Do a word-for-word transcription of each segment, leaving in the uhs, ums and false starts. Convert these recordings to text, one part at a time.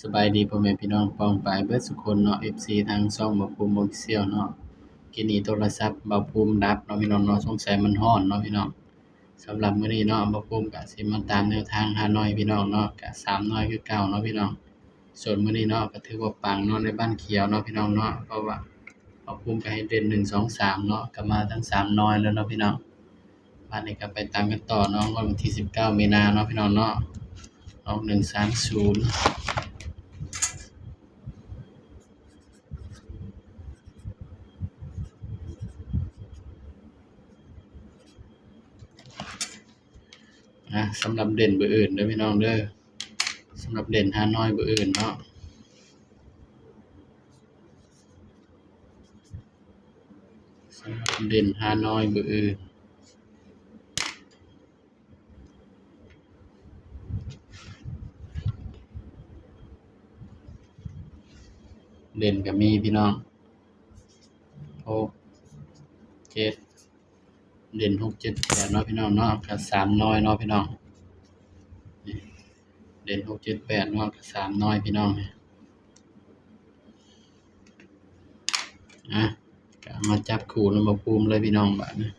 สบายดีพ่อแม่พี่น้องป้องปายเบิดสุคนเนาะ เอฟซี ทางช่องบ่าวภูมิ Official เนาะ กินนี้โทรศัพท์บ่าวภูมิดับเนาะพี่น้องเนาะ สงสัยมันฮ้อนเนาะพี่น้อง สำหรับมื้อนี้เนาะ บ่าวภูมิก็สิมาตามแนวทางฮานอยพี่น้องเนาะ ก็สามน้อยคือเก่าเนาะพี่น้อง ส่วนมื้อนี้เนาะ ก็ถือว่าปังเนาะ ในบ้านเขียวเนาะพี่น้องเนาะ เพราะว่าบ่าวภูมิก็ให้เด่นหนึ่ง สอง สามเนาะ ก็มาทั้งสามน้อยแล้วเนาะพี่น้อง บาดนี้ก็ไปตามกันต่อเนาะ งวดวันที่สิบเก้ามีนาเนาะพี่น้องเนาะ ออกหนึ่งสามศูนย์ นะ สำหรับเด่นเบอร์อื่นเด้อพี่น้องเด้อ สำหรับเด่นฮานอยเบอร์อื่นเนาะ สำหรับเด่นฮานอยเบอร์อื่น เด่นก็มีพี่น้อง หก เจ็ด เด่นหกเจ็ดแปดเนาะพี่น้องเนาะ ก็สามน้อยเนาะพี่น้อง นี่ เด่นหกเจ็ดแปดเนาะ ก็สามน้อยพี่น้อง นี่ อ่ะ ก็มาจับคู่นำบ่าวภูมิเลยพี่น้องบาดนี้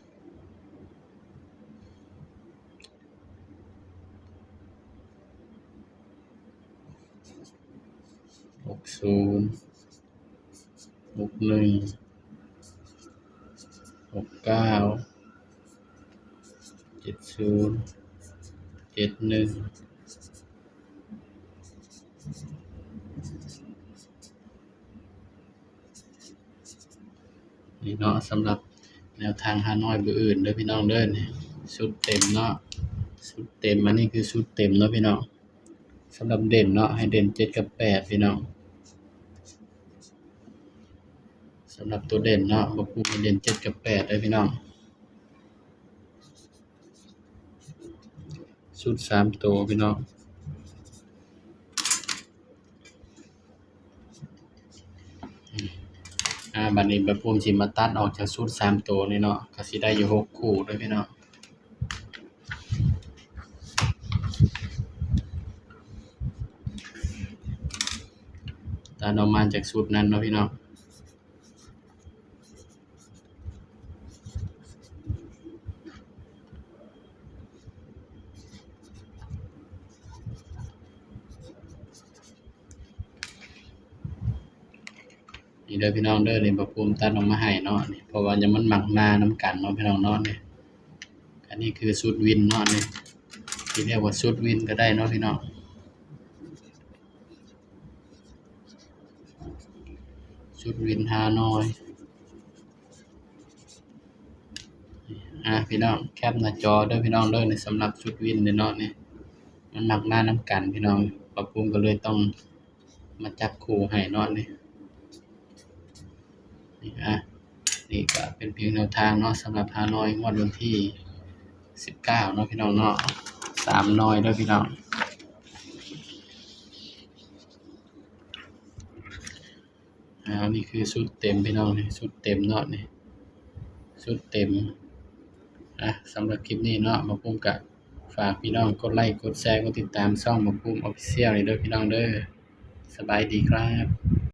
หกศูนย์ หกหนึ่ง หกเก้า เจ็ดศูนย์ เจ็ดหนึ่ง นี่เนาะ สำหรับแนวทางฮานอยเบอร์อื่นเด้อพี่น้องเด้อ นี่ ชุดเต็มเนาะ ชุดเต็ม อันนี้คือชุดเต็มเนาะพี่น้อง สำหรับเด่นเนาะ ให้เด่นเจ็ดกับแปดพี่น้อง สำหรับตัวเด่นเนาะ บ่าวภูมิให้เด่นเจ็ดกับแปดเด้อพี่น้อง ชุดสามตัวพี่น้อง อ่า บาดนี้บ่าวภูมิสิมาตัดออกจากชุดสามตัวนี่เนาะ ก็สิได้อยู่หกคู่เด้อพี่น้อง ตัดออกมาจากชุดนั้นเนาะพี่น้อง นี่เด้อพี่น้องเด้อ นี่บ่าวภูมิตัดออกมาให้เนาะ นี่ เพราะว่ายังมันมักมานำกันเนาะพี่น้องเนาะ นี่ อันนี้คือชุดวินเนาะ นี่ ที่เรียกว่าชุดวินก็ได้เนาะพี่น้อง ชุดวินฮานอย อ่ะพี่น้อง แคปหน้าจอเด้อพี่น้องเด้อ นี่สำหรับชุดวินเนี่ยเนาะ นี่ มันมักมานำกันพี่น้อง บ่าวภูมิก็เลยต้องมาจับคู่ให้เนาะ นี่ นี่ อ่ะ นี่ก็เป็นเพียงแนวทางเนาะ สำหรับฮานอยงวดวันที่สิบเก้าเนาะพี่น้องเนาะ สามน้อยเด้อพี่น้อง อ่า นี่คือชุดเต็มพี่น้อง นี่ชุดเต็มเนาะ นี่ชุดเต็ม อ่ะ สำหรับคลิปนี้เนาะ บ่าวภูมิก็ฝากพี่น้องกดไลค์ กดแชร์ กดติดตามช่องบ่าวภูมิ Official นี่เด้อพี่น้องเด้อ สบายดีครับ